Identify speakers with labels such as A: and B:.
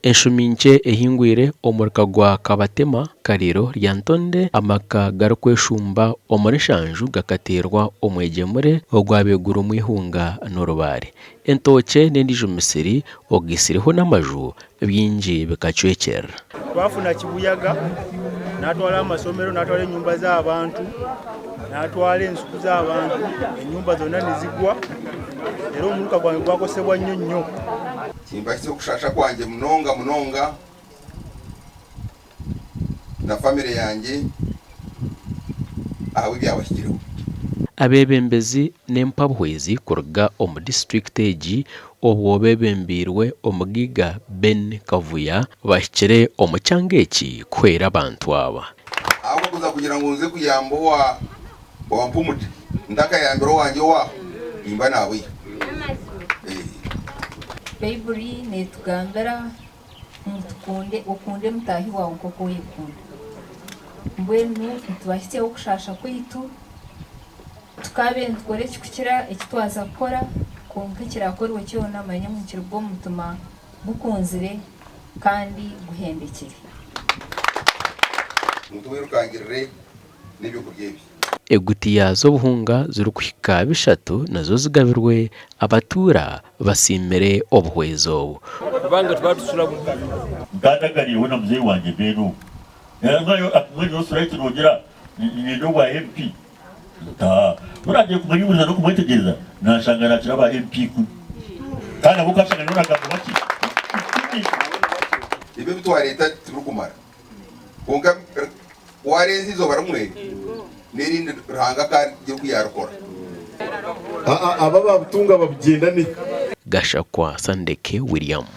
A: Enshumi nkye ehingwire omuruka gwa Kabatema, Kariiro, Lyantonde, amaka garikweshumba omuri nshanju gakateerwa omwegyemure ogwabeegura omu ihunga n'orubaare. Entookye n'endiijo misiri ogaitsireho n'amaju bingi bikacwekyerera.
B: Twafuna kibuyaga natwara amasomero, natwara enyumba z'abantu, natwara ensuku z'abantu, enyumba zoona nizigwa reero omuruka gwange gwakosebwa nnyo nnyo.
C: Nimbahitsya okushasha kwangye munonga munonga na famire yangye ahabw'ebyabahikireho.
A: Abeebembezi n'empabuhwezi kuruga omu disiturikiti egi obwo beebembeirwe Omugaiga Ben Kavuya bahikire omu kyanga eki kuhwera abantu aba.
C: Ahabw'okuza kugira ngu nze kuyamba owa owa Mpumudi ntakayambire owangye owaaho, nimba naabwiha.
D: Baibuli neetugambira ngu tukunde okunde mutaahi waawe nk'oku oyekunda. Mbwenu nitubahitsyaho okushaasha kwaitu, tukaabaire nitukora ekirikukira eki twaza kukora, kwonka ekiraakorwe kyona manya ngu nikiruga omu mutima gukunzire kandi guhendekire.
C: Ngu tumwirukangirire n'eby'okurya ebi.
A: Egutiya z'obuhunga zirikuhika bishatu nazo zigabirwe abatuura basiimire obuhwezi obu.
E: Kubanga tuba tucura bubi.
F: Nkandagariireho na muzeeyi wangye Ben ogu. Mbwenu osura ki noogira niinyenda obwa MP? Taa. Ku naagiire kumweyunguriza n'okumwetegyereza, naashanga naakira aba MP ikumi. Kandi nabo okashanga nibo naagamba bakye, ikumi.
C: Ebi ebi twareeta tibirikumara. Kwonka wareeza eizooba rimwe n'erindi Ruhanga akagira oku yaarikora.
G: Aba ababutunga babugyendane.
A: Gashakwa Sandeke William.